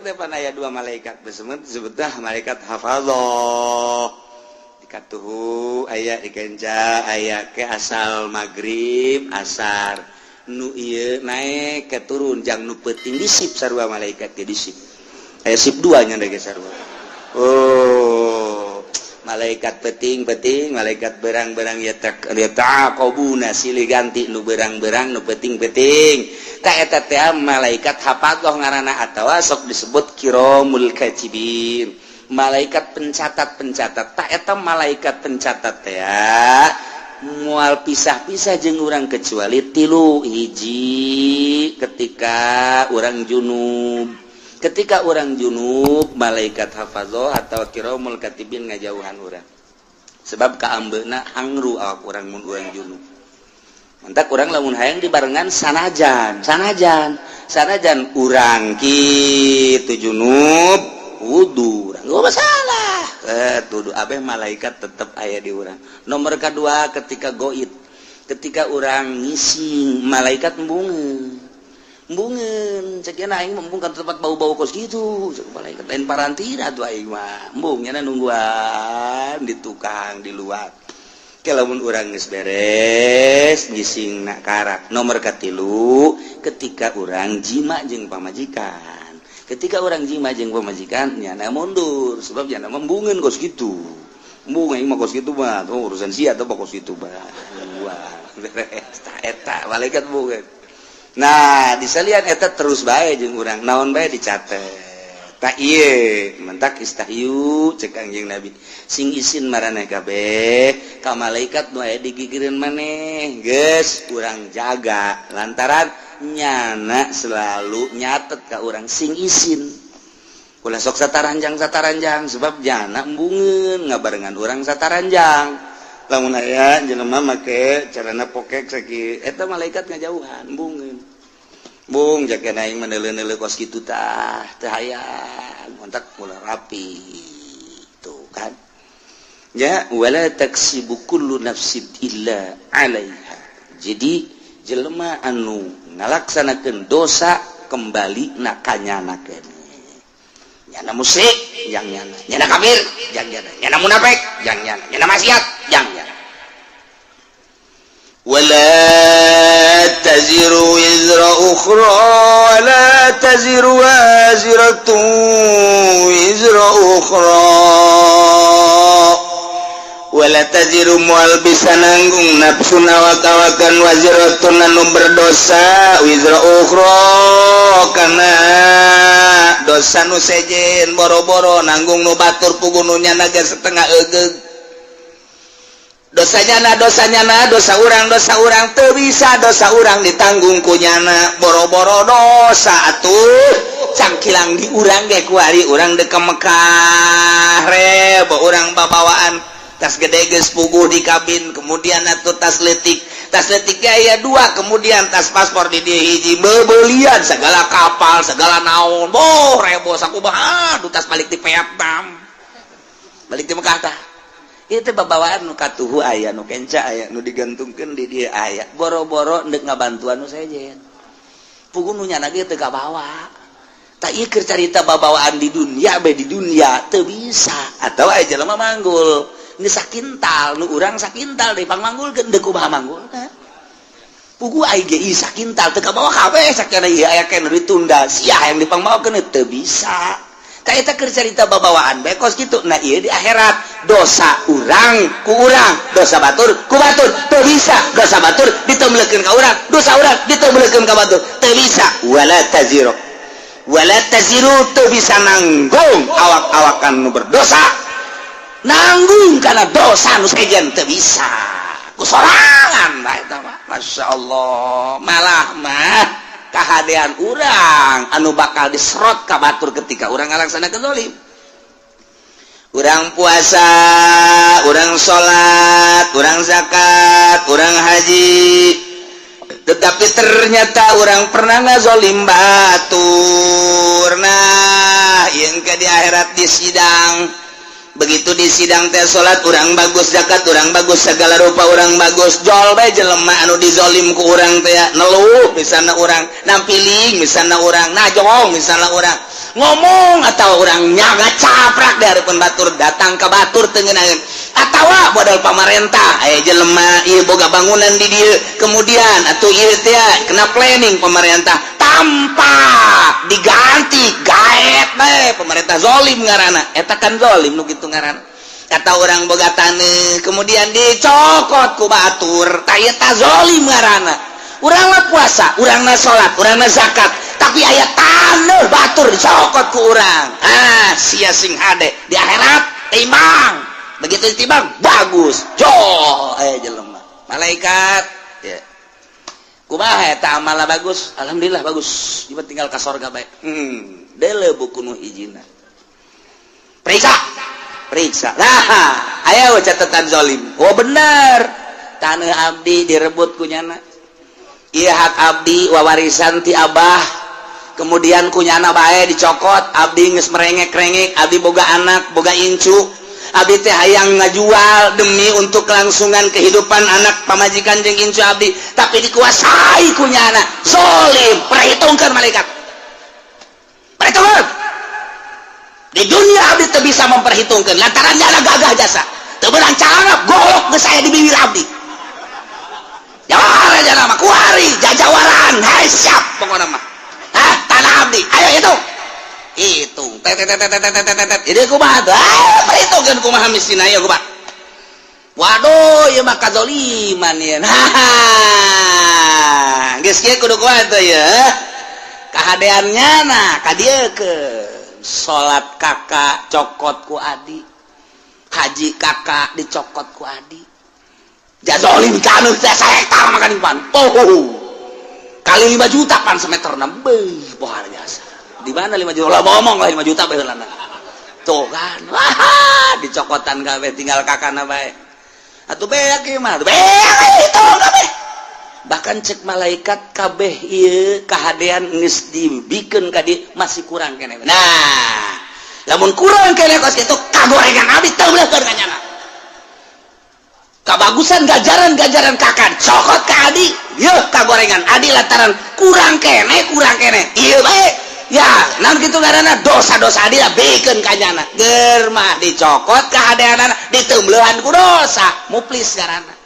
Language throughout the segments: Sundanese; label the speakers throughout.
Speaker 1: teh pan aya dua malaikat disebut disebutlah malaikat hafadzah. Dikatuhu aya, dikenca aya ke asal maghrib asar nu ieu naik ke turun jang nu peuting di sip sarua malaikat ge di sip aya sip dua nya ge sarua. Oh, malaikat peting-peting, malaikat berang-berang ya yata'aqabuna silih ganti nu berang-berang, nu peting-peting. Tak eta teh malaikat hafadzah ngaranna atawa sok disebut kiromul katibin, malaikat pencatat-pencatat. Tak eta malaikat pencatat teh mual pisah-pisah jeung urang kecuali tilu hiji: ketika urang junub. Ketika urang junub, malaikat hafadzah atau kiromul katibin ngajauhan urang sebab kaambeuna angru awak urang mun urang junub. Mantak urang lamun hayang dibarengan, sanajan sanajan sanajan urang kitu junub, wudu urang gak masalah, tuduh abeh malaikat tetep aya di urang. Nomor kedua, ketika goib, ketika urang ngising, malaikat embungeun embungeun. Cek aing embung kan tempat bau-bau kos gitu. Cek malaikat, lain parantina tuh aing mah embung, nyana nungguan di tukang di luar. Lamun urang geus beres ngising nak karak. Nomor katilu, ketika urang jima jeung pamajikan. Ketika urang jima jeung pamajikan, nyana mundur sebab nyana embungeun kos gitu. Embung aing mah kos gitu mah tuh urusan sia tuh kos gitu mah. Wah, beres eta malaikat embungeun. Nah, disalian eta terus bae jeung urang, naon bae dicatet. Tak ieu mentak istahyu cek Kangjeng Nabi, sing isin maraneh kabeh ka malaikat nu aya digigireun maneh. Geus urang jaga lantaran nyana selalu nyatet ka urang. Sing isin, ulah sok sataranjang sataranjang sebab jana embungeun ngabarengan urang sataranjang. Lamun aya jelema make celana pokek sakieu, eta malaikat ngajauhan, embungeun. Bung jaga aing meneuleuh-neuleuh kos kitu tah teu hayang, montak mulai rapi tuh kan ya. Wala taksibu kullu nafsin illa 'alaiha. Jadi jelema anu ngalaksanakeun dosa kembali na kanyana keneh. Nyana musyrik jang nyana, nyana kafir jang nyana, nyana munafik jang nyana, nyana maksiat jang nyana. ولا تزر وزر أخرى ولا تزر وازرة وزر أخرى. ولا تزر moal bisa nanggung nafsun awak-awakan waziratun anu berdosa wizra ukhra kana dosa nu sejen. Boro-boro nanggung nu batur, puguh nu nyana ge setengah egeug dosanya na, dosanya na, dosa urang, dosa urang teu bisa dosa urang ditanggung ku nyana. Boro-boro dosa atuh cangkilang di urang ge. Kuari urang dek ke Mekah, rebo urang babawaan tas gede geus puguh di kabin, kemudian atuh tas letik, tas letik aya dua, kemudian tas paspor di dieu hiji, bebelian segala kapal segala naon. Boh, rebo sakumaha. Aduh, tas balik di Vietnam, balik di Mekah tah itu babawaan nu katuhu aya, nu kenca aya, nu digantungkeun di dieu aya. Boro-boro ndek ngabantuan nu sejen, puguh nu nyana ge teu kabawa. Tak ieu keur carita babawaan di dunia bae. Di dunia teu bisa atau aya jelema manggul geus sakintal, nu urang sakintal deui pangmanggulkeun, deuk kumaha manggulna? Puguh aing ge sakintal teu kabawa kabeh. Sakana ieu aya keneh ditunda sia yang dipangmawakeun teu bisa. Ka eta keur carita babawaan bae kos kitu. Nah, ieu di akhirat dosa urang ku urang, dosa batur ku batur. Teu bisa dosa batur ditemblekeun ka urang, dosa urang ditemblekeun ka batur, teu bisa. Wala taziru, wala taziru teu bisa nanggung awak-awakan nu berdosa nanggung karena dosa nu sejen, teu bisa ku sorangan bae eta mah. Masya Allah, malah mah kahadean urang anu bakal diserot ka batur ketika urang ngalaksanakeun zalim. Urang puasa, urang salat, urang zakat, urang haji, tetapi ternyata urang pernah ngazolim batur. Nah, yang ke di akhirat di sidang, begitu di sidang teh salat urang bagus, zakat urang bagus, segala rupa urang bagus. Jol bae jelema anu dizolim ku urang teh neluh misalnya, urang nampiling misalnya, urang najong misalnya, urang Ngomong atau urang nyaga caprak dari pun batur, datang ke batur teu ngeunaheun, atawa modal pamarentah aya jelema ieu boga bangunan di dieu, kemudian atuh ieu teh kena planning pemerintah tanpa diganti, gaet bae pemerintah, zolim ngaranna eta kan. Zolim nu kitu ngaranna. Kata orang boga taneuh, kemudian dicokot ku batur, tah eta zolim ngaranna. Urang mah puasa, urang na salat, urang na zakat, tapi aya taneuh batur dicokot ku urang. Ah, sia sing hade di akhirat timbang. Begitu ditimbang, bagus jo aya jelema. Malaikat ya, kumaha eta amalna? Bagus, alhamdulillah, bagus. Ieu tinggal ka sorga bae. Deuleu buku nu hijina, periksa, periksa. Nah, ayo catatan zolim. Oh, bener, tanah abdi direbut ku nyana. Iya, hak abdi wawarisan ti abah, kemudian ku nyana bae dicokot. Abdi geus merengek-rengek, abdi boga anak, boga incu. Abdi teh hayang ngajual demi untuk kelangsungan kehidupan anak, pamajikan jeung incu abdi, tapi dikuasai ku nyana. Zolim. Perhitungkan, malaikat, perhitungkan. Di dunia abdi teu bisa memperhitungkan lantaran nyana gagah jasa, teu beunang calana golok geus aya di bibir abdi. Jawara aja nama kuari jajawaran. Hai, siap pokoknya mah. Hah, tanah abdi ayo hitung, hitung, tet tet tet tet tet tet tet. Ini kumaha tuh? Ah, perhitungkeun kumaha mistina ya, kumaha? Waduh, ieu mah kazoliman ieu. Nah, geus kieu kudu kumaha tuh ya kahadeannya? Nah, ka dieu ke salat kakak cokot ku adi, haji kakak dicokot ku adi. Jazolim kanu teh hektar makan pan. Oh, kali 5 juta pan semeter beuh, pohar jasa. Di mana 5 juta? Lah, ngomong lah 5 juta bae. Tuh kan, wah, dicokotan kabeh, tinggal kakana bae. Atuh beak ieu mah, beak itu kabeh. Bahkan cek malaikat, kabeh ieu kahadean geus dibikeun ka dieu, masih kurang keneh. Nah, lamun kurang keneh kos kitu, kagorengan abdi teu beuleuhkeun ka nyana. Kabagusan gajaran-gajaran kakak cokot ke adi, yeuh kagorengan adi lantaran kurang kene, kurang kene ieu bae ya. Naon kitu ngaranna? Dosa-dosa adi lah bikeun ka nyana. Ger mah dicokot kahadeanana, diteumbeuhan ku dosa. Muflis ngaranna.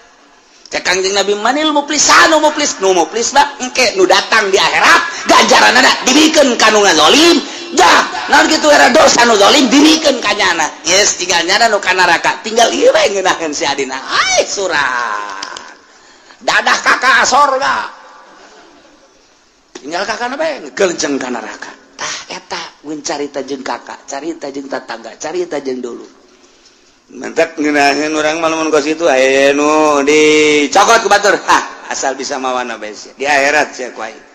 Speaker 1: Cek Kangjeng Nabi, manil muflisanu? Muflis, nu muflis mah engke nu datang di akhirat, gajaranana dibikeun ka nu ngazolim. Dah, naon kitu era? Dosa nu zalim dibikeun ka nyana. Yes, tinggal nyana nu ka neraka, tinggal ieu bae ngeunaheun si adina. Ai surat dadah kakak sorga, tinggal kakak bae ngegelenceng ka neraka. Tah, eta mun carita jeung kakak, carita jeung tetangga, carita jeung dulu. Mentek ngeunaheun urang mah lamun kos kitu. Aya nu dicokot ku batur, hah, asal bisa mawana bae sia di akhirat sia ku aing.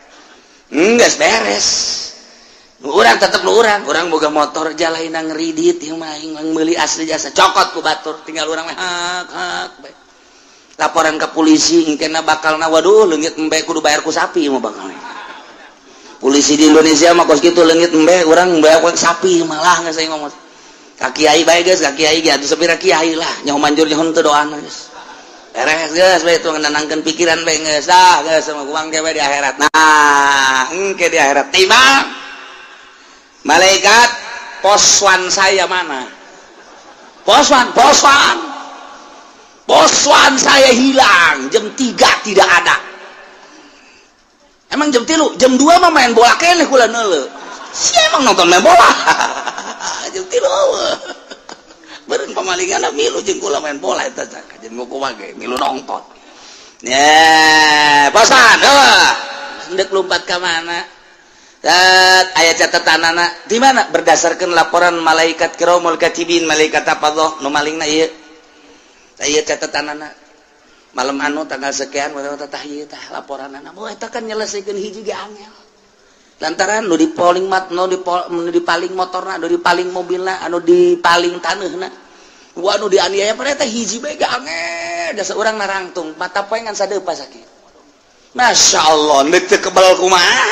Speaker 1: Geus beres. Nu urang tetep nu urang, urang boga motor jalaina ngeridit ieu mah, aing meuli asli jasa, cokot ku batur, tinggal urang mah hak hak bae. Laporan ke polisi engkena bakalna, waduh, leungit embe kudu bayar ku sapi mah bakal. Polisi di Indonesia mah kos kitu, leungit embe urang bayar ku sapi malah. Geus saya ngomong ka kiai bae geus, ka kiai ge atuh sapira kiai lah nyaho manjur nyaho teu doana. Geus beres, geus bae itu nenangkeun pikiran bae. Geus dah, geus sama kuang ge di akhirat. Nah, engke di akhirat timbang, malaikat, poswan saya mana? Poswan, poswan, poswan saya hilang jam 3, tidak ada. Emang jam 3, jam 2 mah main bola keneh kula neuleu. Si emang nonton main bola jam 3 beureun pamalingan milu jeung kula main bola eta jeung kumaha ge milu nonton. Ya, poswan eueuh, hendak lompat ka mana? Aya catatan anak di mana? Berdasarkan laporan malaikat kiramul katibin, malaikat apa nu malingna ieu. Ieu catatan anak malam anu tanggal sekian tah, ieu tah laporan anak. Oh, eta kan nyelesaikeun hiji ge angel lantaran nu dipaling mat, nu dipaling motorna, nu dipaling mobilna, anu dipaling taneuhna, wah, anu dianiaya pada eta hiji bae ge angel. Dasar urang narangtung mata poe ngan sadeupa sakit. Masya Allah, neuk teu kebal kumaha?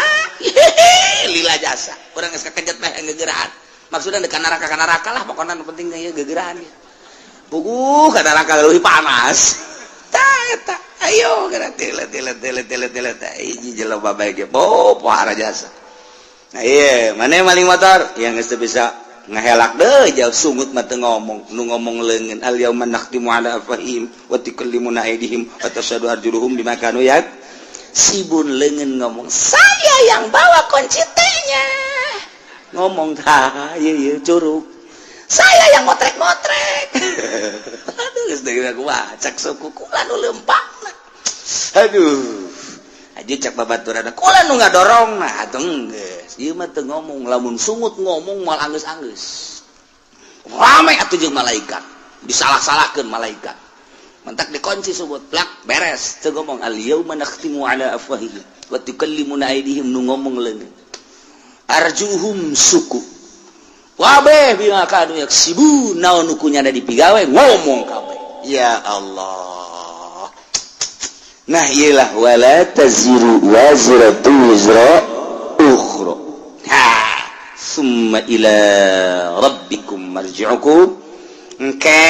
Speaker 1: Lila jasa urang geus kakejet mah gegeraan. Maksudnya ka neraka, ka neraka lah pokoknya, nu penting ieu gegeraan ya. Puguh ka neraka leuwih panas. Tah eta, ayo geura tile tile tile tile tile teh hiji jelema bae ge, oh, pohara jasa. Nah, iya, mana maling motor yang geus bisa ngahelak deh jauh, sungut mah teu ngomong, nu ngomong leungeun. Al yauma nakhtimu ala afwahihim wa tukallimuna aydihim wa tashhadu arjuluhum bima kanu yaksibun. Leungeun ngomong, "Saya yang bawa kunci T-nya." Ngomong tah, ieu ieu curug, "Saya yang motrek-motrek." Aduh, geus deui aku cak suku kula nu leumpangna. Aduh, aja cak babaturan kula nu ngadorong. Nah, atuh geus ieu mah teu ngomong. Lamun sungut ngomong, moal anggeus-anggeus rame atuh jeung malaikat, disalah-salahkeun malaikat. Mentak dikunci sungut plak, beres, teu ngomong. Al yauma nakhtimu ala afwahihim wa tukallimuna aydihim, nu ngomong leungeun, arjuhum suku wabeh bima kanu yaksibun. Naon nu kunyana dipigawe, ngomong kabeh. Ya Allah. Nah, iyalah, wala taziru waziratu wizra ukhra. Ha, summa ila rabbikum marji'ukum. Engke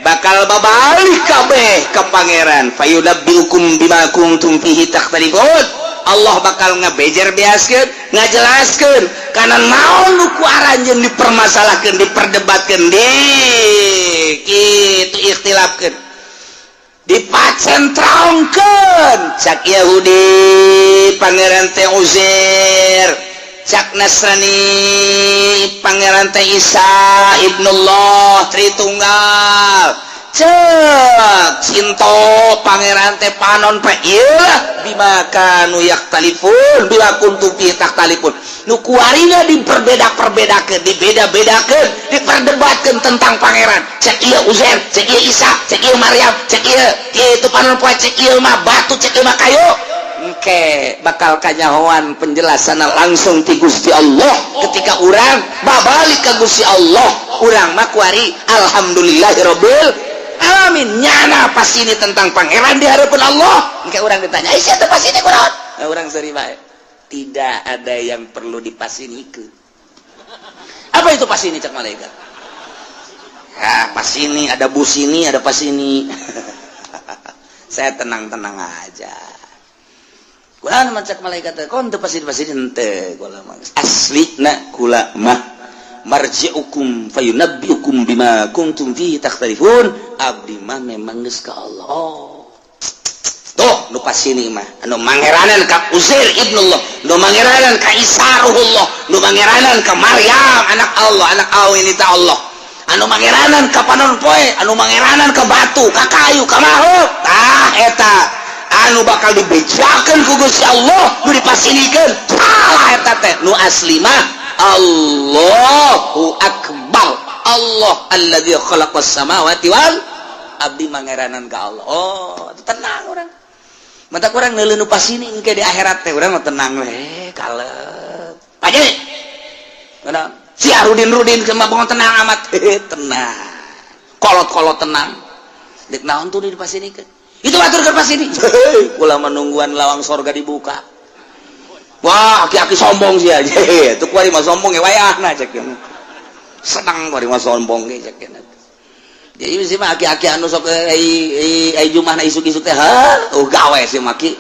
Speaker 1: bakal babalik kabeh ke Pangeran. Fayunabbiukum bima kuntum fihi takhtalifun. Allah bakal ngebejer beaskeun, ngajelaskeun kana naon nu ku aranjeun dipermasalahkeun, diperdebatkeun, di kitu ikhtilafkeun, dipacentrongkeun. Cak Yahudi, Pangeran teh Uzair. Cak Nasrani, Pangeran teh Isa ibnullah, Tritunggal. Cek Sinto, Pangeran teh panon pe. Iyalah, bima kanu yakhtalifun, bima kuntum fi takhtalifun, nu kuarina diperbeda-perbedakeun, dibeda-bedakeun, diperdebatkeun tentang Pangeran. Cek ieu Uzair, cek ieu Isa, cek ieu Maryam, cek ieu itu panon poe, cek ieu mah batu, cek ieu mah kayu. Engke bakal kanyahoan penjelasan langsung ti Gusti Allah ketika urang babalik ke Gusti Allah. Urang mah kuari alhamdulillahirabbil alamin, nyana pas ini tentang Pangeran di hadapan Allah. Engke urang ditanya, "Ih, siapa pas ini kunaon?" Nah, urang seri bae, tidak ada yang perlu dipasinikeun. Apa itu pas ini? Cak malaikat. Ya, pas ini ada bus, ini ada pas ini. Saya tenang-tenang aja. Kula mah, cak malaikat, kon teu pasti pasti henteu kula mah. Asli na kula mah marji'ukum fayunabbiukum bima kuntum fihi takhtalifun. Abdi mah memang geus ka Allah. Oh. Tuh nu pasini mah anu mangeranan ka Uzair ibnullah, nu mangeranan ka Isa ruhullah, nu mangeranan ka Maryam anak Allah, anak ini ta Allah, anu mangeranan ka panon poe, anu mangeranan ka batu, ka kayu, ka makhluk. Tah, eta anu bakal dibejakeun ku Gusti Allah, nu dipasinikeun salah eta teh. Nu asli mah Allahu akbar, Allah alladzi khalaqas samawati wal abdi mangeranan ka Allah. Oh, tenang urang. Mata kurang neuleuh nu pasini engke di akhirat teh urang mah tenang we, kalep. Paje. Mana? Si Arudin Rudin mah bangun tenang amat. Tenang. Kolot-kolot tenang. Dek naon tuh di pasinikeun? Itu atur ke pasini. Kula menungguan lawang sorga dibuka. Wah, aki-aki sombong sih aja. Itu kuari mah sombong ya wayahna cek. Senang kuari mah sombong ge cek. Jadi sih mah aki-aki anu sok ai ai jumahna isuk-isuk teh, ha, oh gawe sih maki.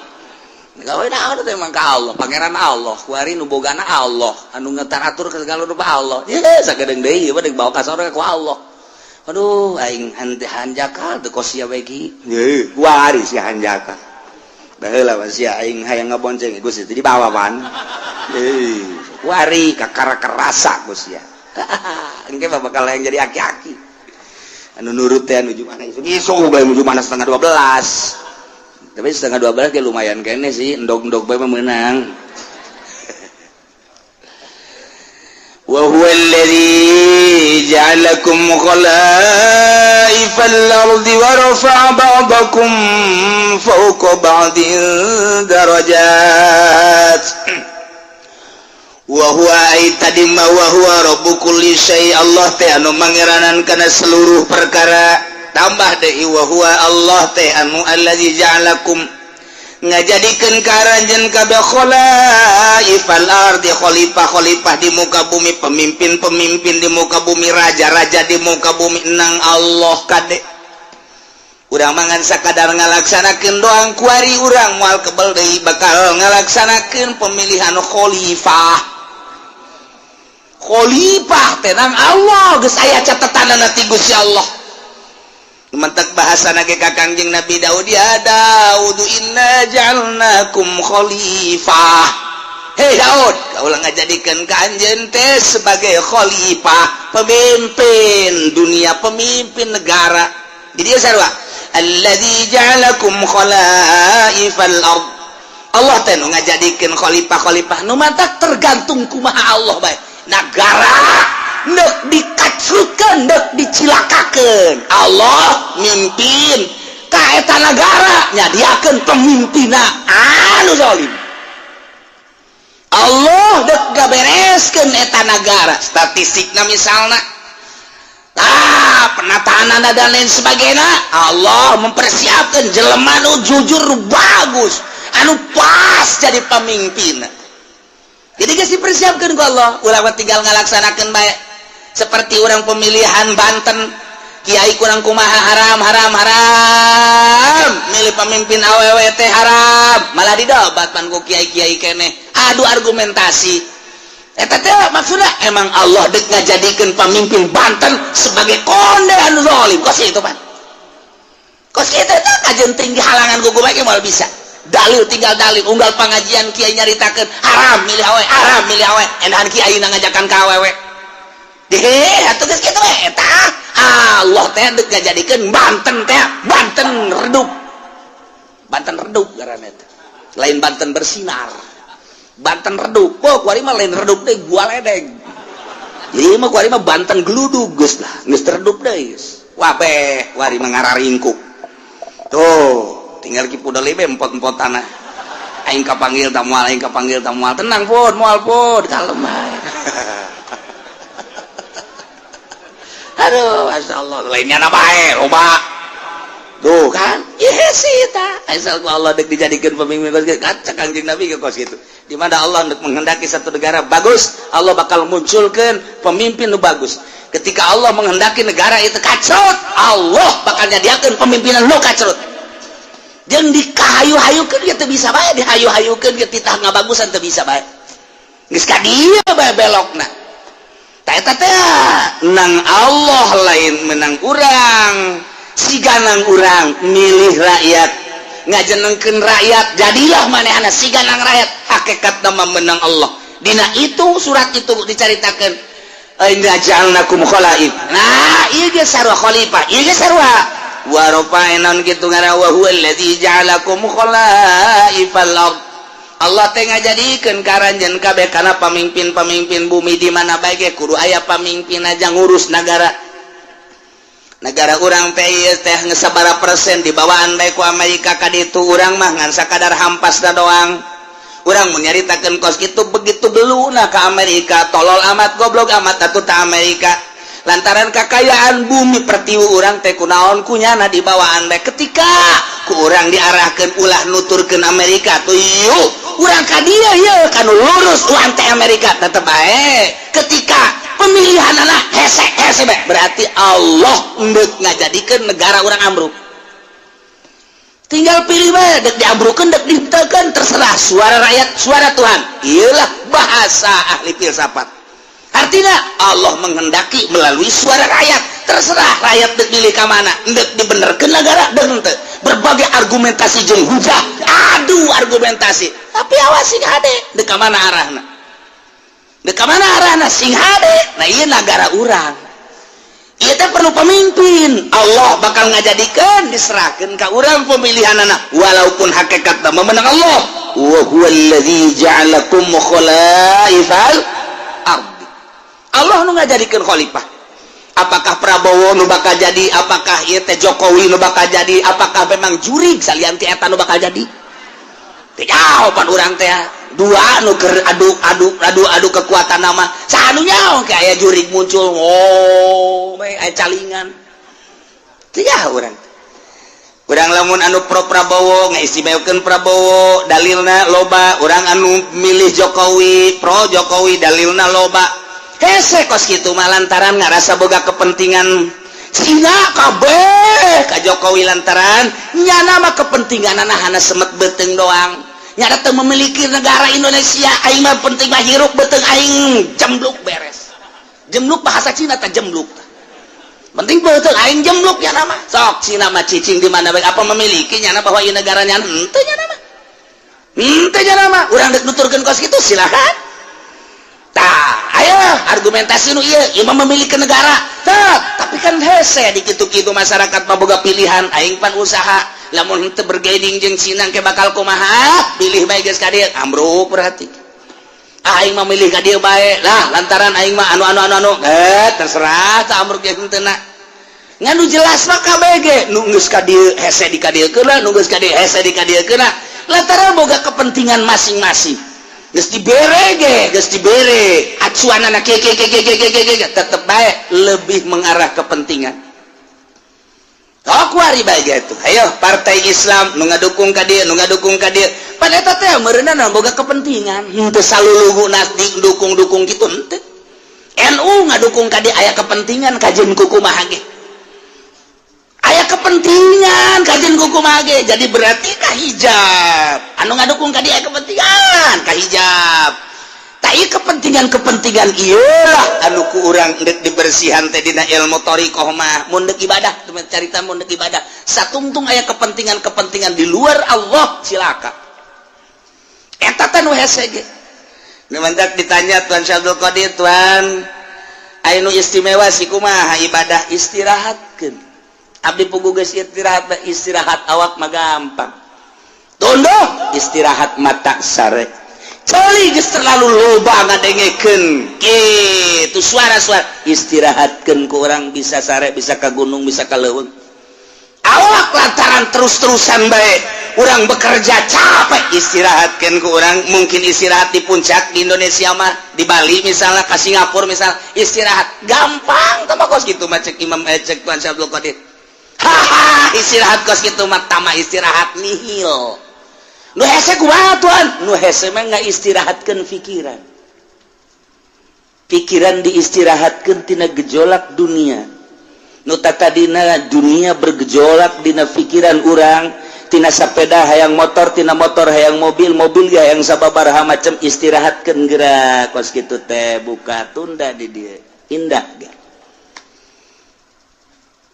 Speaker 1: Gawe naon teh emang ka Allah, Pangeran Allah, kuari nu bogana Allah, anu ngetaratur ke segala rupa Allah. Ye, sakedeung deui ieu mah deuk bawa ka sorga ku Allah. Aduh, aing hante hanjakal teu kos sia bae ki. Ye, kuari si hanjakal. Baheula mah sia aing hayang ngabonceng Gusti teh dibawa pan. Heuh, kuari kakara kerasa Gusti sia. Engke mah bakal yang jadi aki-aki. Anu nurut teh anu mana isuk isuk bae menuju mana setengah 12. Tapi setengah 12 ge lumayan kene sih, endog-endog bae mah meunang. Wa huwa alladhi ja'alakum khalaifal ardi wa rafa'a ba'dakum fawqa ba'din darajat. Wa huwa ay tadi ma wa huwa rabbu kulli syai, Allah teh anu mangeranan kana seluruh perkara. Tambah deui, wa huwa Allah teh anu allazi ja'alakum ngajadikeun ka aranjeun kabeh khalaifal ardi, khalifah-khalifah di muka bumi, pemimpin-pemimpin di muka bumi, raja-raja di muka bumi. Nang Allah kade. Urang mah ngan sakadar ngalaksanakeun doang. Kuari urang moal kebel deui bakal ngalaksanakeun pemilihan khalifah. Khalifah tenang, Allah geus aya catatanana ti Gusti Allah. Mentek bahasa ge ka Kangjeng Nabi Daud, "Ya Daud, inna ja'alnakum khalifah." Hei Daud, kaulah ngajadikeun ka anjeun teh sebagai khalifah, pemimpin dunia, pemimpin negara. Di dieu sarua, alladzi ja'alakum khalaifal ard. Allah teh nu ngajadikeun khalifah-khalifah nu matak tergantung kumaha Allah bae. Negara ndek dikacrutkeun, ndek dicilakakeun, Allah mimpin ka eta nagara, nyadiakeun pemimpinna anu zalim. Allah dek gabereskeun eta nagara, statistikna misalna, ah, penataan dan lain sebagainya, Allah mempersiapkan jelema nu jujur, bagus, anu pas jadi pemimpin. Jadi geus dipersiapkan ku Allah. Ulah tinggal ngalaksanakeun bae. Seperti orang pemilihan Banten, kiai kurang kumaha, haram, haram, haram, milih pemimpin awewe teh haram. Malah didebat pan ku kiai-kiai keneh, adu argumentasi. Eta teh maksudnya emang Allah dek ngajadikeun pemimpin Banten sebagai konde anu zalim. Kos itu pan, kos itu teh kajen tinggi halangan gugu bae moal bisa. Dalil tinggal dalil, unggal pengajian kiai nyaritakeun haram milih awewe, haram milih awewe, enahan kiai ngajakan ka awewe deh atuh. Geus kitu we eta Allah teh dek ngajadikeun Banten teh Banten redup. Banten redup ngaranna teh, lain Banten bersinar, Banten redup. Oh, kuari mah lain redup deh, gua ledeng. Jadi mah kuari mah Banten geludug geus lah, geus redup deui geus. Wabeh, kuari mah ngararingkuk. Tuh, tinggal ki pudel be empot-empot tanah. Aing kapanggil ta moal, aing kapanggil ta moal. Tenang pun, moal pun, kalem bae. Aduh, Masya Allah, lainnya na bae, loba. Tuh kan, iya sih ta. Asal ku Allah dek dijadikan pemimpin kos kitu. Kaca Kangjeng Nabi ke kos kitu. Di mana Allah untuk menghendaki satu negara bagus, Allah bakal munculkan pemimpin nu bagus. Ketika Allah menghendaki negara itu kacrut, Allah bakal nyadiakeun pemimpinan nu kacrut. Jeung dikahayu-hayukeun ge teu bisa bae, dihayu-hayukeun ge titah ngabagusan teu bisa bae. Geus ka dieu bae belokna. Tah eta teh nang Allah, lain menang urang. Siganang urang milih rakyat, ngajenengkeun rakyat, jadilah manehna siganang rakyat, hakikat nama menang Allah. Dina itu surat itu dicaritakeun, inna ja'alnakum khalaif. Nah, ieu ge sarua khalifah, ieu ge sarua wa rafa'na kitu ngaran, wa huwa allazi ja'alakum khalaifal ard. Allah teh ngajadikeun karanjeun kabeh kana pamimpin-pamimpin bumi. Di mana bae ge kudu aya pamimpin aja ngurus nagara. Negara urang teh teh sabara persen dibawaan bae ku Amerika ka ditu. Urang mah ngan sakadar hampas da doang. Urang mun nyaritakeun kos kitu, begitu beluna ke Amerika, tolol amat, goblok amat atuh ta Amerika, lantaran kakayaan bumi pertiwi urang teh kunaon kunyana dibawaan bae. Ketika ku urang diarahkeun ulah nuturkeun Amerika tuh, yuk urang ka dieu, yeuh kanu lurus urang teh Amerika tetep bae. Ketika pemilihan anak hese hese bae, berarti Allah endek ngajadikeun negara urang ambruk. Tinggal pilih bae, dek diambrukeun, dek ditekan, terserah. Suara rakyat suara Tuhan, iyalah bahasa ahli filsafat. Artinya Allah menghendaki melalui suara rakyat. Terserah rakyat dek milih ka mana, dek dibenerkeun negara dek henteu. Berbagai argumentasi jeung hujah, adu argumentasi, tapi awas, sing hade dek ka mana arahna, dek ka mana arahna, sing hade. Nah, ieu negara urang ieu teh perlu pemimpin. Allah bakal ngajadikeun, diserahkeun ka urang pemilihan anak, walaupun hakikatna memenang Allah. Wa huwallazi ja'alakum khalaifal ardi. Allah nu ngajadikeun khalifah. Apakah Prabowo nu bakal jadi, apakah ieu teh Jokowi nu bakal jadi, apakah memang jurig salian ti eta nu bakal jadi, teu jawaban urang teh. Dua nu keur adu adu adu adu kekuatan nama saha nu nyaho kayak jurig muncul, oh aya calingan. Teu nyaho urang. Urang lamun anu pro Prabowo ngaistimewakeun Prabowo, dalilna loba. Urang anu milih Jokowi, pro Jokowi, dalilna loba. Hese kos kitu mah lantaran ngarasa boga kepentingan. Cina kabeh ka Jokowi lantaran nyana mah kepentingan hana semet beuteung doang. Nyana teu memiliki negara Indonesia. Aing mah penting mah hirup beuteung aing jembluk, beres. Jembluk bahasa Cina tah, jembluk. Penting beuteung aing jembluk nyana mah. Sok Cina mah cicing di mana bae, apa memiliki nyana bahwa ieu negara nyana? Henteu nyana mah, henteu nyana mah. Urang dek nuturkeun kos kitu silakan. Tah, ayo argumentasi nu ieu, ieu mah memiliki negara. Tah, tapi kan hese di kitu-kitu, masyarakat mah boga pilihan. Aing pan usaha, lamun henteu bargaining jeung Cina ke bakal kumaha? Pilih bae geus ka dieu, ambruk berarti. Aing mah milih ka dieu bae lah lantaran aing mah anu anu anu anu, eh terserah tah, ambruk ge henteu na. Ngan nu jelas mah KBG nu geus ka dieu hese di ka dieu keuna, nu geus ka dieu hese di ka dieu keuna lantaran boga kepentingan masing-masing. Geus dibere ge, geus dibere acuan anak ke ke ke ke ke ke ke ke, tetep bae lebih mengarah kepentingan. Oh, kuari bae gitu. Ayo partai Islam nu ngadukung ka dieu, nu ngadukung ka dieu, pada eta teh meureunna boga kepentingan, henteu salulugu dukung-dukung gitu, henteu. NU ngadukung ka dieu aya kepentingan, kajeun kumaha ge aya kepentingan, kajeun kumaha ge. Jadi berarti ka hijab anu ngadukung ka dieu aya kepentingan ka hijab. Tak, kepentingan-kepentingan iyalah anu ku urang dek dibersihan teh dina ilmu thoriqoh mah. Mun dek ibadah, carita mun dek ibadah satungtung aya kepentingan-kepentingan di luar Allah, cilaka. Eta teh nu hese ge. Nu mantak ditanya Tuan Syekh Abdul Qadir, "Tuan, anu istimewa si kumaha ibadah?" "Istirahatkeun abdi pugu geus istirahat." Istirahat awak mah gampang tunduh, istirahat mata sare. Ceuli geus terlalu loba ngadengekeun kitu suara-suara, istirahatkeun ku urang bisa sare, bisa ka gunung, bisa ka leuweung. Awak lantaran terus-terusan bae urang bekerja capek, istirahatkan ku urang mungkin istirahat di puncak di Indonesia mah, di Bali misalnya, ke Singapura misalnya, istirahat gampang. Tama kos gitu mah cek Imam, eh, cek Tuan Syekh Abdul Qadir, haha, istirahat kos gitu mah tama istirahat nihil. Nu hese kumaha, Tuan? Nu hese mah nggak istirahatkan pikiran. Pikiran diistirahatkan tina gejolak dunia. Nu tadina dunia bergejolak dina pikiran urang, tina sepeda hayang motor, tina motor hayang mobil, mobil ya yang sababaraha macam, istirahatkan gerak kos kitu teh, buka tunda di dia indah gak.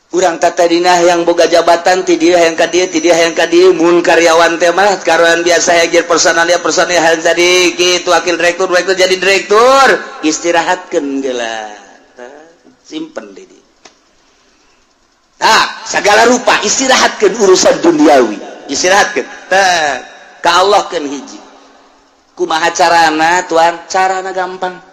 Speaker 1: Urang tadina yang boga jabatan ti dia hayang ka dieu, ti dia hayang ka dieu. Mun karyawan teh mah karyawan biasa hayang jadi personalia, personalia hayang jadi kitu, wakil direktur, direktur jadi direktur, istirahatkeun geula, simpen di dieu. Nah, segala rupa istirahatkan urusan duniawi, istirahatkan teh ka Allah kan. Hiji kumaha carana, Tuan? Carana gampang.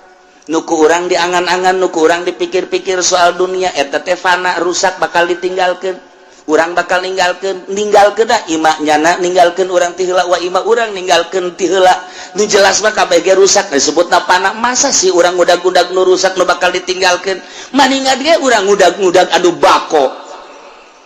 Speaker 1: Nu ku urang diangan-angan, nu ku urang dipikir-pikir soal dunia eta teh fana, rusak, bakal ditinggalkan. Urang bakal ninggalkan, ninggalkeun dah ima nyana ninggalkeun urang ti heula, wa ima urang ninggalkeun ti heula. Nu jelas mah kabeh ge rusak, disebut fana. Masa sih urang ngudag-ngudag nu rusak, nu bakal ditinggalkeun? Maningan ge urang ngudag-ngudag anu bako.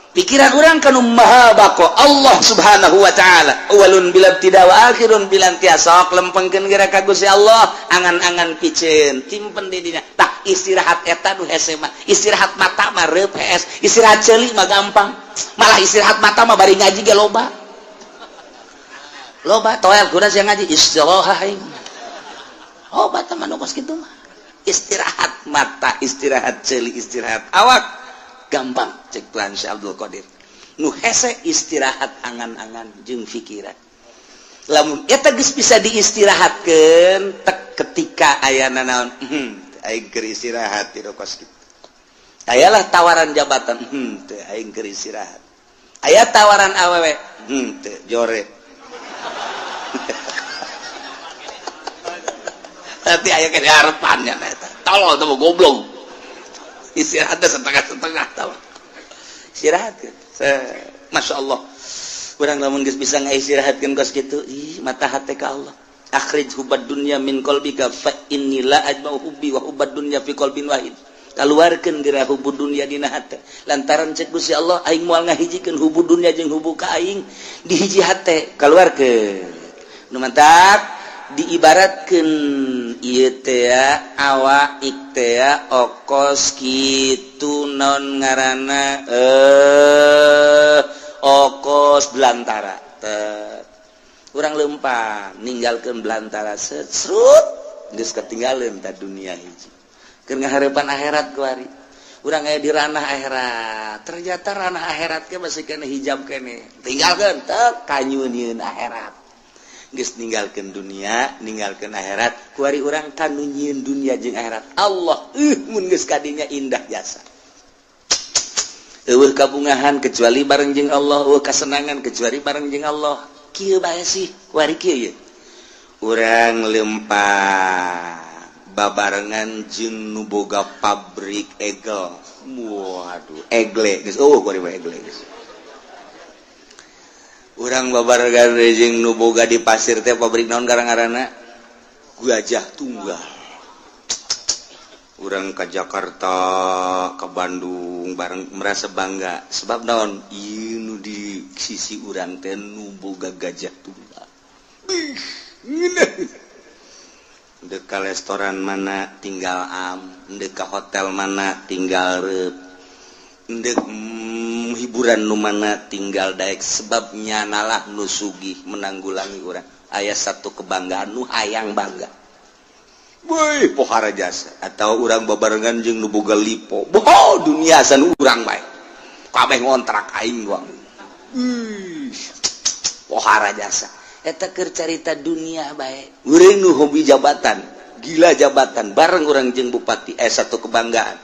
Speaker 1: Pikiran urang kanu maha bako, Allah Subhanahu wa Ta'ala, awalun bila tidak wa akhirun bila intiha. Sok lempengkeun geura ka Gusti Allah angan-angan piceun, simpen di dinya. Tah, istirahat eta nu hese mah. Istirahat mata mah reup hees, istirahat ceuli mah gampang. Malah istirahat mata mah bari ngaji ge loba loba toel kuda sia ngaji istirahat aing. Oh, bata mah nu kos kitu mah. Istirahat mata, istirahat ceuli, istirahat awak gampang cek Tuhan Syekh Abdul Qadir. Nu hese istirahat angan-angan jeung pikiran. Lamun eta geus bisa diistirahatkeun tek, ketika aya naon, aing keur istirahat di kos kitu. Ayalah tawaran jabatan, teu, aing keur istirahat. Aya tawaran awewe, teu, jore. Nanti aya ke harapannya eta. Tolol tuh, goblok. Istirahatnya setengah-setengah, tahu istirahat kan. Masya Allah, urang lamun geus bisa ngaistirahatkeun kos kitu, ih, mata hati ka Allah. Akhrij hubbad dunya min qalbika fa inni la ajma'u hubbi wa hubbad dunya fi qalbin wahid. Kaluarkeun geura hubbu dunya dina hate lantaran cek Gusti Allah, aing moal ngahijikeun hubbu dunya jeung hubbu ka aing di hiji hate. Kaluarkeun. Nu mantak diibaratkeun Nyieun ieu teh awak teh okos kitu non ngaranna okos belantara teh. Urang lempang ninggalkeun belantara serut geus ketinggalan ta dunia hiji. Keur ngaharepan akhirat kuari. Urang aya di ranah akhirat. Ternyata ranah akhirat ge masih kena hijab kene. Tinggalkeun teh kanyunieun akhirat. Geus ninggalkeun dunia, ninggalkeun akhirat, kuari urang kanu nyieun dunia jeung akhirat. Allah mun geus kadinya indah jasa. Eueuh kabungahan kecuali bareng jeung Allah, eueuh kasenangan kecuali bareng jeung Allah. Kieu bae sih, kuari kieu ye. Urang lempang babarengan jeung nu boga pabrik egel. Waduh, egle geus eueuh kuari mah egle geus. Urang babarengan jeung nu boga di pasir teh pabrik naon garang-garana Gajah Tunggal. Urang ke Jakarta, ke Bandung bareng merasa bangga sebab naon ieu nu di sisi urang teh nu boga Gajah Tunggal. Dek ka restoran mana tinggal am, dek ka hotel mana tinggal reup, dek hiburan nu mana tinggal daek sebabnya nalah nu sugih menanggulangi urang. Aya satu kebanggaan nu hayang bangga. Woi, pohara jasa atau urang babarengan jeung nu boga lipo. Boh, dunia san urang bae. Kabeh ngontrak aing doang. Pohara jasa. Eta keur carita dunia bae. Urang nu hobi jabatan, gila jabatan bareng urang jeung bupati satu kebanggaan.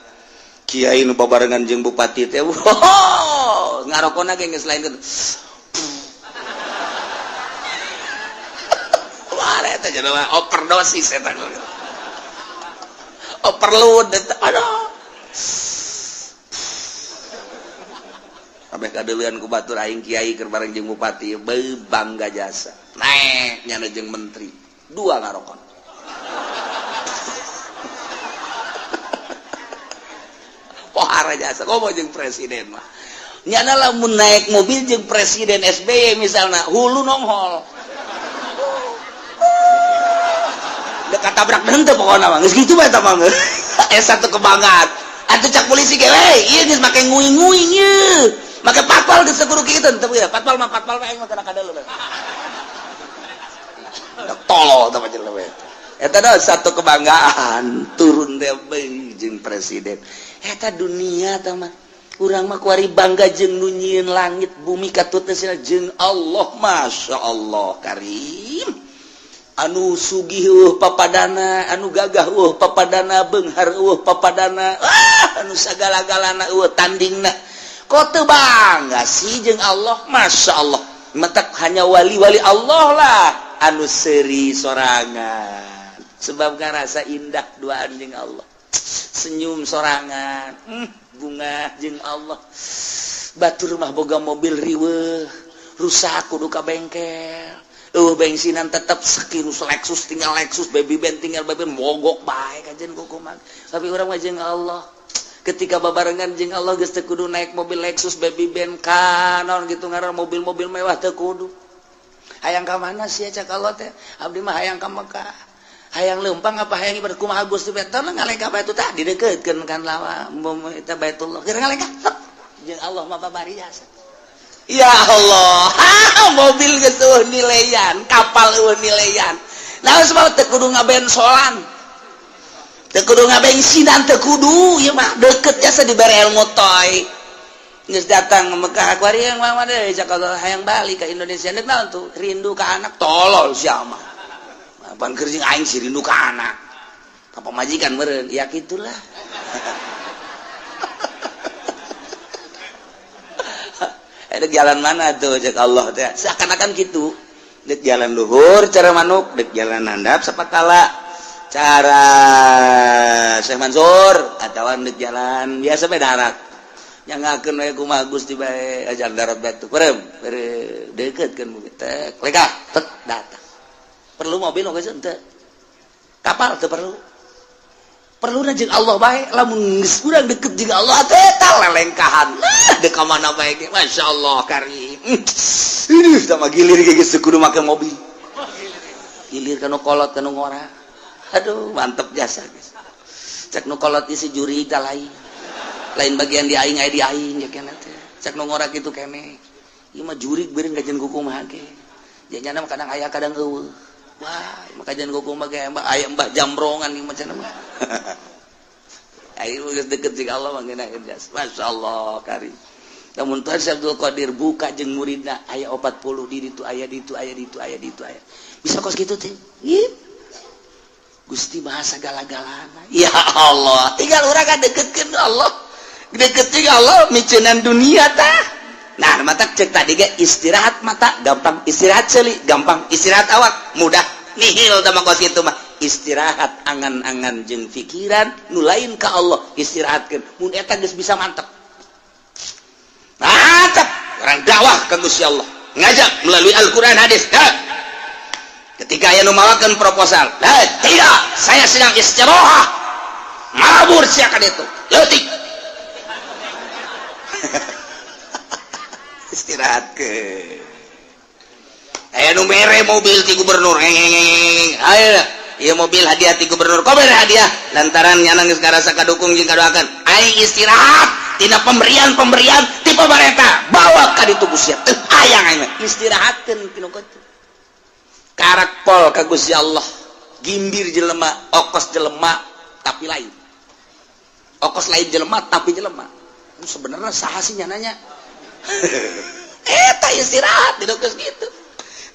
Speaker 1: Kiai nu babarengan jeung bupati teh wow, ngarokona ge geus lain kitu. Wah, eta jelema overdosis eta. Overload eta. Aduh. Kabeh kadeuleun ku batur aing kiai keur bareng jeung bupati beuh bangga jasa. Naek nyana jeung menteri, dua ngarokon. Pohara jasa komo jeung presiden mah. Nyana lamun naik mobil jeung presiden SBY misalna hulu nonghol. Dekat tabrak henteu pokona mah. Geus kitu bae eta mah. Satu kebanggaan. Atuh cak polisi ge we, ieu geus make nguing-nguing ieu. Make patpal geus kudu kitu teu ya. Patpal mah patpal aing mah kana kadeuleu. Tolol teh mah jelema eta. Eta dah satu kebanggaan turun teh jeung presiden. Eta dunia teh mah. Urang mah kuari bangga jeung nu nyieun langit bumi katut teh jeung Allah, Masya Allah Karim. Anu sugih eueuh papadana, anu gagah eueuh papadana, beunghar eueuh papadana, anu sagala-galana eueuh tandingna. Kok teu bangga sih jeung Allah, Masya Allah. Matak hanya wali-wali Allah lah anu seuri sorangan. Sebab ngarasa indah duaan jeung Allah. Senyum sorangan, bunga jeung Allah. Batur mah boga mobil riweuh, rusak kudu ka bengkel. Bensinan tetep sekirus Lexus tinggal Lexus, baby band tinggal baby band, mogok bae kajen kukuman. Tapi urang mah jeung Allah. Ketika babarengan jeung Allah geus teu kudu naik mobil Lexus, baby band kanon gitu ngaran mobil-mobil mewah teu kudu. Hayang ka mana sia cak Allah teh? Abdi mah hayang ka Mekah. Hayang leumpang apa hayang ibadah kumaha Gusti teh ngalengkah bae tah didekeutkeun kan lawa eta Baitullah. Keur ngalengkah jeung Allah mah babari jasa. Ya Allah, mobil geus eueuh nileyan, kapal eueuh nileyan. Nah, sebab teu kudu ngabensolan. Teu kudu ngabensinan, teu kudu ieu mah deukeut jasa dibere ilmu toy. Geus datang ke Mekah kuari yang mah deui cak Allah hayang balik ka Indonesia deuk naon tuh? Rindu ka anak tolol sia mah. Apaan keur jeung aing sih rindu ka anak. Ka pamajikan meureun, ya kitulah. Dek jalan mana tuh cek Allah teh seakan-akan gitu. Dek jalan luhur cara manuk, dek jalan handap sapatala cara Syekh Mansur atawa dek jalan biasa bae darat. Nyangakeun we kumaha Gusti bae ajar darat batu. Perem, dekeutkeun bumi teh lekah tek datang. Perlu mobil geus henteu. Kapal teu perlu. Perlu jeung Allah bae lamun geus urang deket jeung Allah teh ta lelengkahan. Dek ka mana bae ge masyaallah karim. Ih, sama gilir ge geus kudu make mobil. Gilir kanu kolot kanu ngora. Aduh, mantep jasa guys. Cek nu kolot isi juri lain. Lain bagian di aing aya di aing ya keneh teh. Cek nu ngora kitu keneh. Ieu mah jurig beureun kajian kumaha ge. Janyana mah kadang aya kadang eueuh. Wah, mah kajian kumaha ge aya mbah jambrongan ieu mah cenah mah. Ayo geus deket jeung Allah mah ngeunah jas. Masyaallah kari. Namun Tuhan Syekh Abdul Qadir buka jeung muridna aya 40 di ditu aya ditu aya ditu aya ditu aya. Bisa kos kitu teh. Gusti bahasa gala-galana. Ya Allah, tinggal urang ka deketkeun Allah. Deket jeung Allah miceunan dunia tah. Nah, mata cek tadi ge istirahat mata gampang, istirahat ceuli gampang, istirahat awak mudah. Nihil tah mah kos kitu mah. Istirahat angan-angan jeung pikiran nu lain ka Allah istirahatkeun. Mun eta geus bisa mantep. Mantap, orang dakwah ka Gusti Allah. Ngajak melalui Al-Qur'an hadis. Ha. Ketika aya nu mawakeun proposal, tidak, saya sedang istirahat. Mabur sia ka ditu. Leutik. Istirahatkeun. Aya nu mere mobil ti gubernur. Ayo, ieu mobil hadiah ti gubernur. Kok mere hadiah? Lantaran nyana geus ngarasa kadukung jeung kadoakan. Aing istirahat tina pemberian-pemberian ti pamarentah. Bawa ka ditu Gusti. Teu hayang aing mah. Istirahatkeun tinu kitu. Karak pol ka Gusti Allah. Gimbir jelema, okos jelema tapi lain. Okos lain jelema tapi jelema. Sebenarnya saha sih nyananya? Eta istirahat di geus kitu.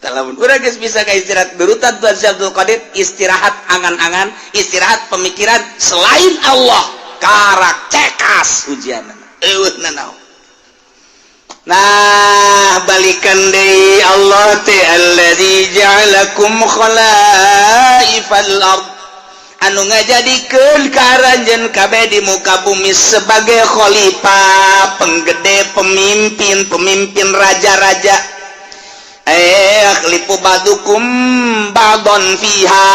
Speaker 1: Lamun urang geus bisa ka istirahat berutan Tuhan Syekh Abdul Qadir istirahat angan-angan, istirahat pemikiran selain Allah, karak cekas ujianna. Eueuh nanaon. Nah, balikan deui Allah teh alladzi ja'alakum khalaifal ard. Anu ngajadikeun ka aranjeun kabeh di muka bumi sebagai khalifah, penggede, pemimpin, pemimpin raja-raja. Yakhlifu ba'dukum ba'don fiha,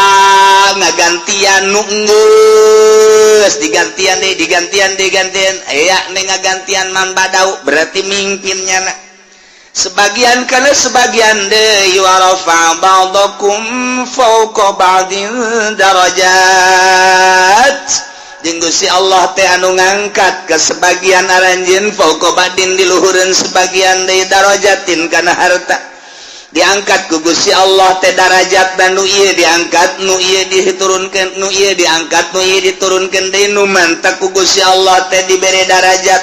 Speaker 1: ngagantian nu geus digantian deui, digantian digantian aya ne ngagantian man badau berarti mimpinnya na sebagian kana sebagian deui wa rafa ba'dakum fawqa ba'din darajat jeung Gusti Allah teh anu ngangkat ke sebagian aranjeun fawqa ba'din diluhureun sebagian deui darajatin kana harta diangkat ku Gusti Allah teh darajat dan nu ieu diangkat nu ieu diturunkeun nu ieu diangkat nu ieu diturunkeun deui nu mantak ku Gusti Allah teh dibere darajat.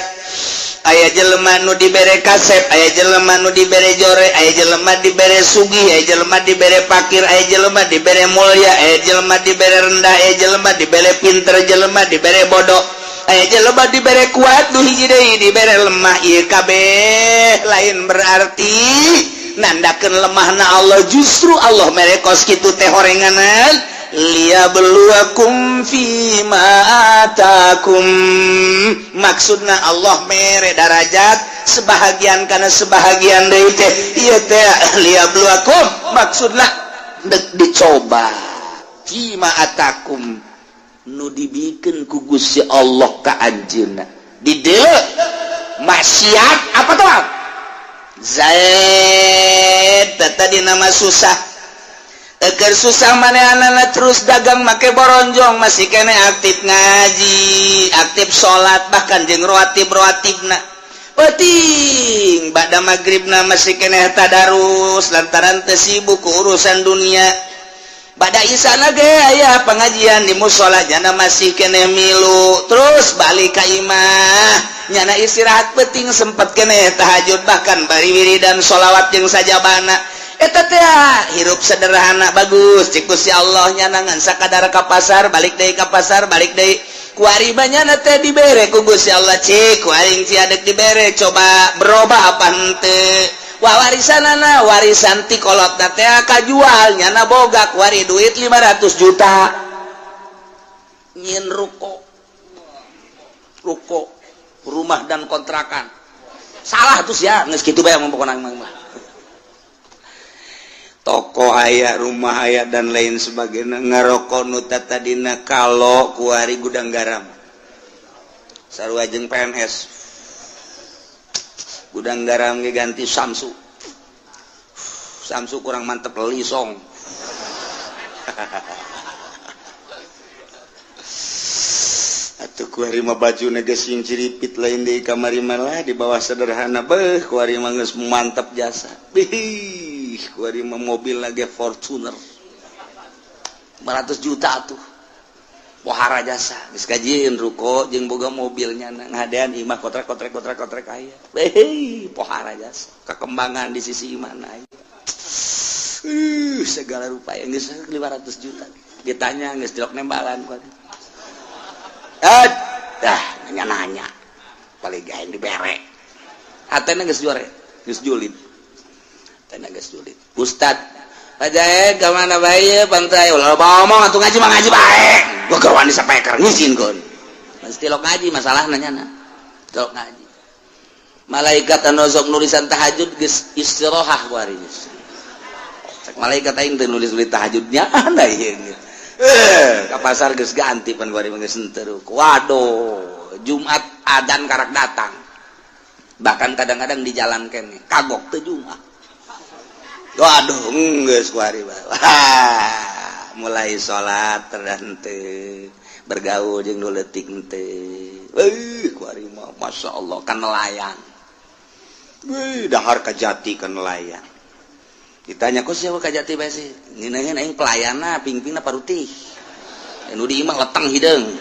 Speaker 1: Aya jelema nu dibere kasep, aya jelema nu dibere jore, aya jelema dibere sugih, aya jelema dibere pakir, aya jelema dibere mulia, aya jelema dibere rendah, aya jelema dibere pinter, jelema dibere bodoh, aya jelema dibere kuat, nu hiji deui dibere lemah. Ieu kabeh lain berarti nandakeun lemahna Allah, justru Allah mere kos kitu teh horenganan liyabluwakum fima atakum. Maksudna Allah mere darajat sebahagian karena sebahagian deui teh ieu teh liyabluwakum maksudna dek dicoba fima atakum nu dibikeun ku Gusti Allah ka anjeunna di dieu maksiat apa tuh Zaid tadi nama susah eker susah manehna terus dagang make boronjong masih kene aktif ngaji aktif salat bahkan jeung rawatib rawatibna penting ba'da magribna masih kene tadarus lantaran teu sibuk ku urusan dunia. Ba'da isana ge aya pengajian di musola jana masih kene milu terus balik ka imah nyana istirahat penting sempet kene tahajud bahkan bari wiridan sholawat jeung sajabana. Eta teh hirup sederhana bagus cik Gusti Allah nyana ngan sakadar ka pasar balik deui ka pasar balik deui kuari nyana teh dibere ku Gusti Allah cik ku aing ciadek dibere coba berubah apa henteu. Wah, warisanana warisan ti kolotna teh kajual nyana boga kuari duit 500 juta nyin ruko ruko rumah dan kontrakan salah terus ya geus kitu bae pokona mah toko aya rumah aya dan lain sebagainya ngarokok nu tadina kalau kuari Gudang Garam sarua jeung PNS Gudang Garam ge ganti Samsu Samsu kurang mantep lisong. Atuh kuari mah baju geus sing ciripit, lain di kamari malah di bawah sederhana. Beuh, kuari mah geus mantap jasa. Bih, kuari mah mobil lagi Fortuner 500 juta tuh. Pohara jasa, geus kajieun ruko jeung boga mobilnya, ngadean imah kotrek kotrek kotrek kotrek aya. Beh, pohara jasa, kekembangan di sisi mana aya. Segala rupa yang geus 500 juta. Ditanya geus dilok nembalan kuari. Eh, dah nanya-nanya. Paling gaeng dibere. Hatena geus juare, geus julid. Hatena geus julid. Ustad, aja ke mana bae pantai ulah ngomong atuh, ngaji mah ngaji bae. Gua gawan di speaker ngizinkeun. Mesti lo ngaji masalah nanya na. Tilok ngaji. Malaikat anu sok nulisan tahajud geus istirahat kuari geus. Cek malaikat, aing teu nulis-nulis tahajudnya anda ieu. Eh, ka pasar geus ganti pan kuari mah geus henteu. Waduh, Jumat adan karak datang. Bahkan kadang-kadang di jalan kene kagok teu Jumat. Waduh, geus kuari mah. Wah, mulai salat terhenteu, bergaul jeung nu leutik henteu. Euy, kuari mah Masya Allah kan nelayan. Wih, dahar kajati kan nelayan. Ditanya, kok siapa kajati bae sih? Ngeunaheun aing pelayanna, pingpingna parutih. Nu di imah leteng hideung.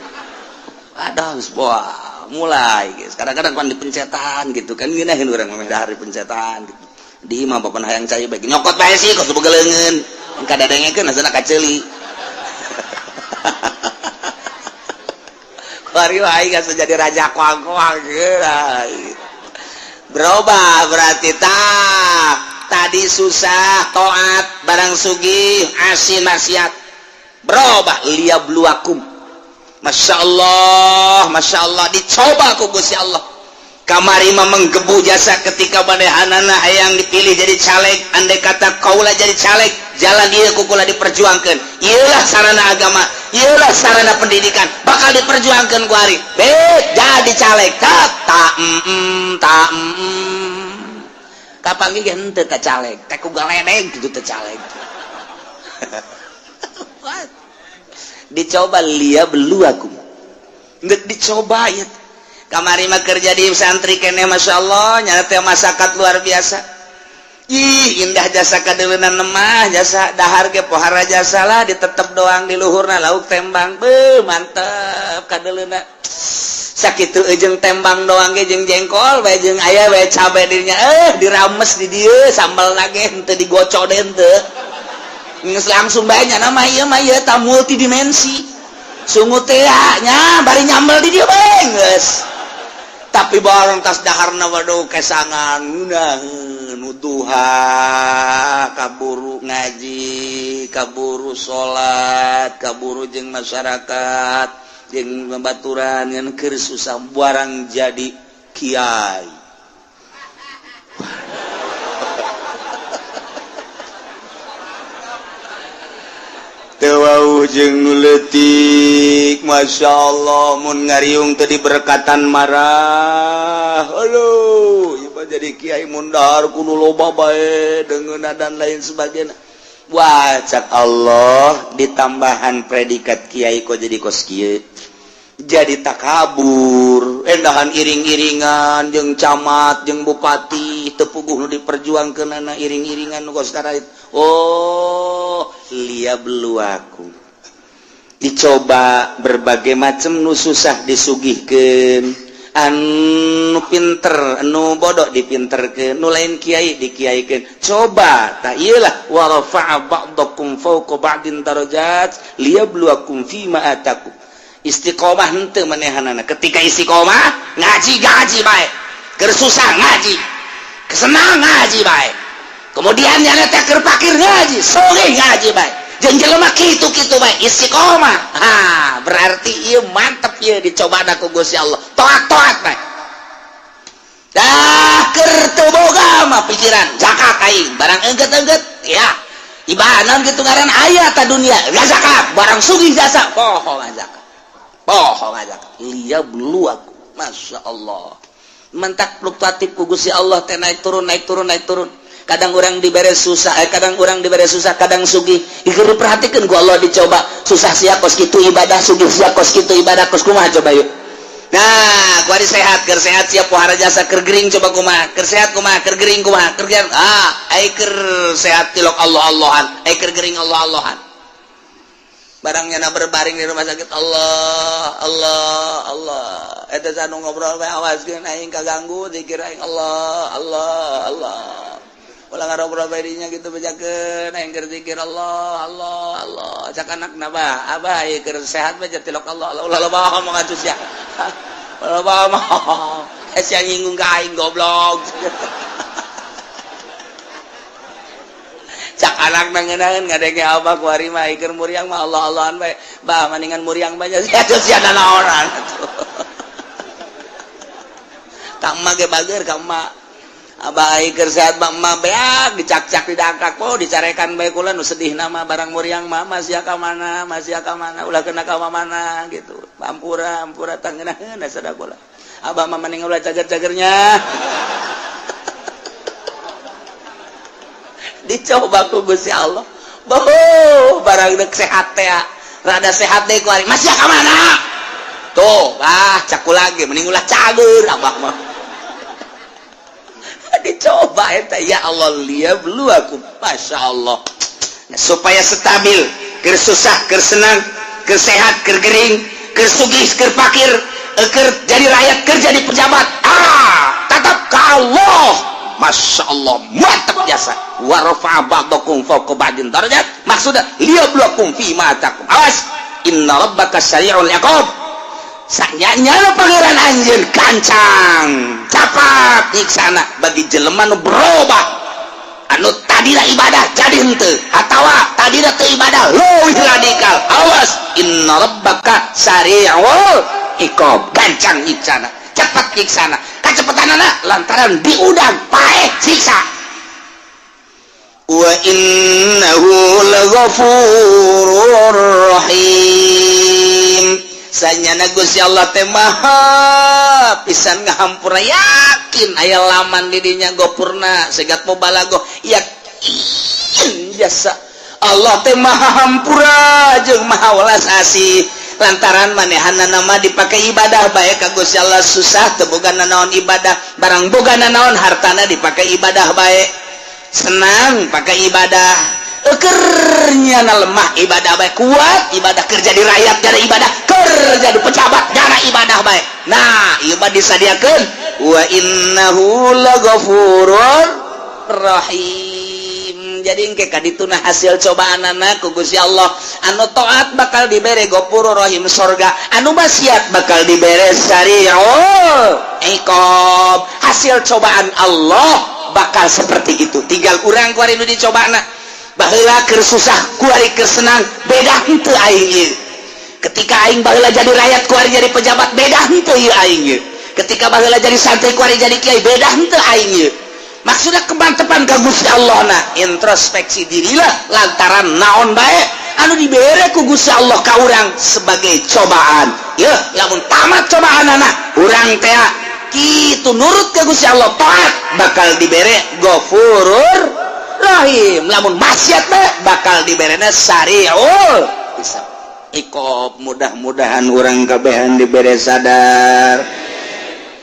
Speaker 1: Aduh, geus wah, mulai guys. Kadang-kadang pan dipencetan gitu kan, ngeunaheun urang mah dahar dipencetan gitu. Di imah bapak hayang cai bae nyokot bae sih kos boga leungeun. Kadadengekeun asana kaceuli. Kuari aing geus jadi raja koang-koang gitu. Berubah berarti tak tadi susah toat, barang sugih asin maksiat. Berubah liyabluwakum. Masya Allah, Masya Allah, dicoba ku Gusti Allah. Kamari mah menggebu jasa ketika manehanana hayang dipilih jadi caleg. Andai kata kaula jadi caleg, jalan ieu ku kula diperjuangkan, ieulah sarana agama, ieulah sarana pendidikan, bakal diperjuangkan ku ari. Bet jadi caleg, tak tak tak kapanggih ge henteu ka caleg teh ku galedeg kitu teh caleg. Dicoba liyabluwakum, geus dicoba ya. Kamari mah kerja di santri kene, Masya Allah, nyata teh masakat luar biasa. Ih, indah jasa, kadeuleunan mah jasa, dahar ge pohara jasa lah, ditetep doang di luhurna lauk tembang. Beuh, mantep kadeuleuna. Sakitu jeung tembang doang ge, jeung jengkol bae, jeung aya bae cabe dirinya, eh dirames di dieu sambal lagi henteu digocok deh, henteu geus langsung bae nya. Nama ieu mah ieu ta multidimensi sungut teh nya, bari nyambel di dieu bae geus. Tapi barang tas daharna, waduh, kesangan ngeunaheun duha, kaburu ngaji, kaburu salat, kaburu jeung masyarakat, jeung babaturan, ngan keur susah barang jadi kiai. Teu wauh jeung nu leutik, Masya Allah, mun ngariung teu diberkatan marah. Aduh, ieu mah jadi kiai mun dahar kudu loba bae deungeunna dan lain sebagainya. Wah, cak Allah, ditambahan predikat kiai kok jadi kos kieu, jadi takabur, endahan iring-iringan jeung camat jeung bupati, teu puguh nu diperjuangkeunana, iring-iringan nu kos karait. Oh, liyabluwakum, dicoba berbagai macam, nu susah disugihkeun, anu pinter, anu bodoh dipinterkeun, nu lain kiai dikiaikeun. Coba tak iyalah, wa rafa'a ba'dakum fawqa ba'din darajat liyabluwakum fima atakum. Istiqomah henteu manehanana. Ketika istiqomah ngaji, ngaji bae, keur susah ngaji, kesenang ngaji bae, kemudian nyana teh keur pakir ngaji, sugih ngaji bae, jeung jelema kitu-kitu bae istiqomah. Ha, berarti ieu mantep, ieu dicoba ku Gusti Allah, toat-toat bae. Dah keur teu boga mah pikiran zakat aing, barang engget-engget ya ibanan gitu ngaran aya ta dunia ya zakat, barang sugih jasa poho zakat, poho zakat. Liyabluwakum. Masya Allah, mentak fluktuatif ku Gusti Allah teh, naik turun, naik turun, naik turun. Kadang orang dibere susah, kadang orang dibere susah, kadang sugih. Ieu diperhatikan ku Allah, dicoba susah sia kos kitu ibadah, sugih sia kos kitu ibadah, kos kumaha coba yuk. Nah, kuari sehat, keur sehat sia pohara jasa, keur gering coba kumaha, keur sehat kumaha, keur gering kumaha, keur gering. Ah, ai keur sehat tilok Allah Allahan, ai keur gering Allah Allahan. Barangnya na berbaring di rumah sakit, Allah Allah Allah. Eta sanu ngobrol bae, awaskeun aing kaganggu zikir aing, Allah Allah Allah. Ulah ngarobrol bae dinya gitu, bejakeun aing keur zikir Allah Allah Allah. Cak anakna, "Bah, abah ieu keur sehat bae tilok Allah Allah." Ulah loba ngomong atuh sia, ulah loba ngomong, sia nyinggung ka aing, goblok. Cak anak nangenaeun ngadenge abah kuari mah keur muriang mah Allah Allahan bae, "Bah, mendingan muriang bae sia sia nanaonan." Ka emak ge bager ka emak, "Abah keur sehat mah emak beak dicakcak didangkak po dicarekan bae kula nu sedih nama barang muriang mah masih ka mana, masih ka mana, ulah kena ka mana gitu. Ampura ampura tangeunaheun sada kula, abah mah mending ulah cager-cagernya." Dicoba ku Gusti Allah. Boh, barang dek sehat teh, rada sehat deh kuari masih ka mana tuh, ah, caku lagi mending ulah cager abah mah. Dicoba eta, ya Allah, liyabluwakum, Masya Allah. Nah, supaya stabil keur susah, keur senang, keur sehat, keur gering, keur sugih, keur fakir, keur jadi rakyat, keur jadi pejabat, ah, tetap ke Allah. Masya Allah, mantap jasa. Wa rafa'a ba'dakum fawqa ba'din darajat, maksudnya liyabluwakum fi ma atakum. Awas, inna rabbaka sari'ul iqab. Sanyanya Pangeran anjeun gancang capat nyiksana bagi jelema nu berubah, anu tadina ibadah jadi henteu, atawa tadina teu ibadah leuwih radikal. Awas, inna rabbaka sari'ul iqab, gancang nyiksana, cepat nyiksana. Kacepetanana lantaran diudang paeh siksa. Wa innahu laghafurur rahim. Sanyana Gusti Allah teh maha pisan ngahampura. Yakin aya laman di dinya gopurna segat mubalago, yakin jasa Allah teh maha hampura jeung maha welas asih, lantaran manehana nama dipakai ibadah bae ka Gusti Allah. Susah teu boga nanaon, ibadah. Barang boga nanaon, hartana dipakai ibadah bae. Senang pakai ibadah, ekernya na lemah ibadah bae, kuat ibadah, kerja di rakyat jadi ibadah, kerja di pejabat jara ibadah bae. Nah, ieu mah disadiakeun wa innahu laghafurur rahim. Jadi engke kadituna hasil cobaan anak ku Gusti Allah, anu taat bakal dibere ghafurur rahim, sorga, anu maksiat bakal dibere sari'ul iqab. Hasil cobaan Allah bakal seperti itu. Tinggal urang kuari nu dicobana. Baheula keur susah, kuari keur senang, beda henteu aing ieu? Ketika aing baheula jadi rakyat, kuari jadi pejabat, beda henteu ieu aing ieu? Ketika baheula jadi santri, kuari jadi kiai, beda henteu aing ieu? Maksudnya kemantepan ka Gusti Allah. Nah, introspeksi dirilah, lantaran naon bae anu dibere ku Gusti Allah ka urang sebagai cobaan ya. Lamun tamat cobaan anak urang teh kitu nurut ke Gusti Allah, taat, bakal dibere Ghafurur Rahim. Lamun maksiat bae bakal diberena sariul hisab, iqab. Mudah-mudahan urang kabehan dibere sadar,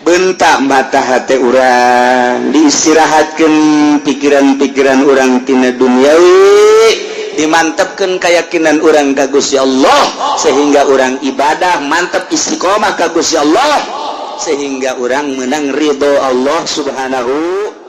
Speaker 1: bentak mata hati urang, diistirahatkan pikiran-pikiran urang tina duniawi, dimantapkan keyakinan urang ka Gusti Allah, sehingga urang ibadah mantap, istiqomah ka Gusti Allah, sehingga urang menang ridho Allah Subhanahu.